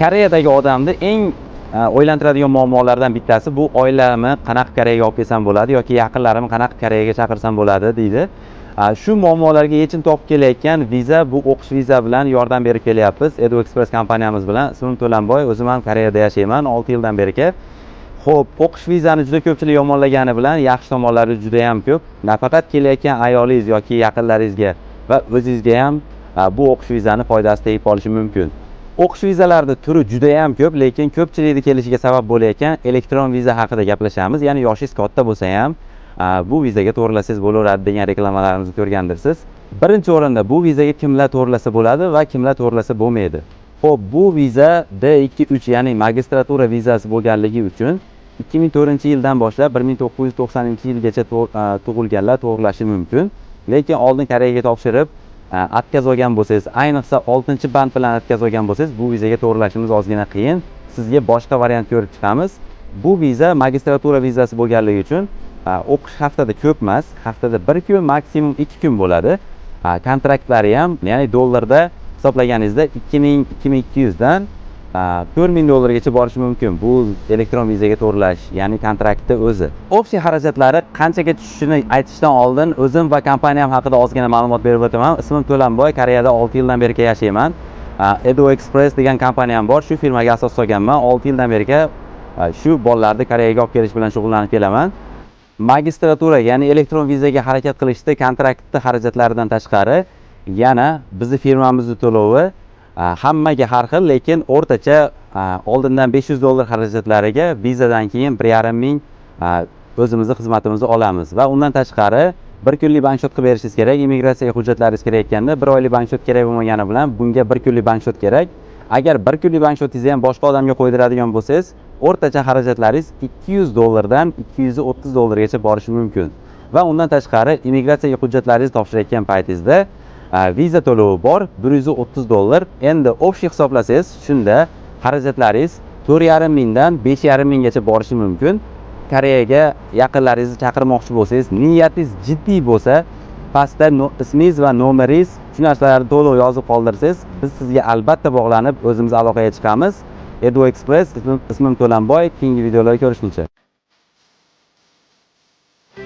Koreyadagi odamni eng o'ylantiradigan muammolardan bittasi bu: oilamni qanaqa Koreyaga olib kelsam bo'ladi yoki yaqinlarimni qanaqa Koreyaga chaqirsam bo'ladi, deydi. Shu muammolarga yechim topib kelayotgan viza, bu o'qish viza bilan yordam berib kelyapmiz Edu Express kompaniyamiz bilan. Ismim To'lanboy, o'zim ham Koreyada yashayman 6 yildan beri. Xo'p, o'qish vizani juda ko'pchilik yomonlagani bilan yaxshi tomonlari juda ham ko'p. Nafaqat kelayotgan ayolingiz yoki yaqinlaringizga va o'zingizga ham bu o'qish vizani foydasi tegib qolishi mumkin. O'qish vizalarini turi juda ham ko'p, lekin ko'pchilikni kelishiga sabab bo'layotgan elektron viza haqida gaplashamiz. Ya'ni yoshingiz katta bo'lsa ham bu vizaga to'g'rilasangiz bo'laveradi degan reklamalarimizni ko'rgandirsiz. Birinchi o'rinda bu vizaga kimlar to'g'rilasa bo'ladi va kimlar to'g'rilasa bo'lmaydi? Xo'p, bu viza D2-3, ya'ni magistratura vizasi bo'lganligi uchun 2004-yildan boshlab 1990-yilgacha tug'ilganlar to'g'rilashi mumkin. Lekin oldin Koreyaga topshirib, отказ olgan bo'lsangiz, ayniqsa 6-band bilan отказ olgan bo'lsangiz, bu vizaga to'g'rilashimiz ozgina qiyin. Sizga boshqa variant ko'rib chiqamiz. Bu viza magistratura vizasi bo'lganligi uchun o'qish haftada ko'p emas, haftada 1 kun, maksimum 2 kun bo'ladi. Kontraktlari ham, ya'ni dollarda hisoblaganingizda 2000, 2200 dan 4000 dollargacha borishi mumkin bu elektron vizaga to'g'rilash, ya'ni kontraktni o'zi. Общий xarajatlari qanchaga tushishini aytishdan oldin o'zim va kompaniyam haqida ozgina ma'lumot berib o'taman. Ismim To'lanboy, Koreyada 6 yildan beri yashayman. Edu Express degan kompaniyam bor, shu firmaga asos solganman. 6 yildan beri shu bolalarni Koreyaga olib kelish bilan shug'ullanib kelaman. Magistratura, ya'ni elektron vizaga harakat qilishda kontraktni xarajatlaridan tashqari yana bizni firmamizni to'lovi hammaga har xil, lekin o'rtacha oldindan 500 dollar xarajatlariga, vizadan keyin 1500 o'zimizni xizmatimizni olamiz va undan tashqari bir kunlik bank счет qilib berishingiz kerak. Immigratsiyaga hujjatlaringiz kelayotganda bir oylik bank счет kerak bo'lmagani bilan bunga bir kunlik bank счет kerak. Agar bir kunlik bank счет ingizni ham boshqa odamga qo'ydiradigan bo'lsangiz, o'rtacha xarajatlaringiz 200 dollardan 230 dollargacha borishi mumkin. Va undan tashqari immigratsiyaga hujjatlaringizni topshirayotgan paytingizda viza to'lovi bor, 130 dollar. Endi общий hisoblasangiz, shunda xarajatlaringiz 4,5 mingdan 5,5 minggacha borishi mumkin. Koreyaga yaqinlaringizni chaqirmoqchi bo'lsangiz, niyatingiz jiddiy bo'lsa, pastda ismingiz va nomeringiz, shu narsalarni to'liq yozib qoldirsangiz, biz sizga albatta bog'lanib, o'zimiz aloqaga chiqamiz. Edu Express, ismim To'lanboy. Keyingi videolarda ko'rishguncha.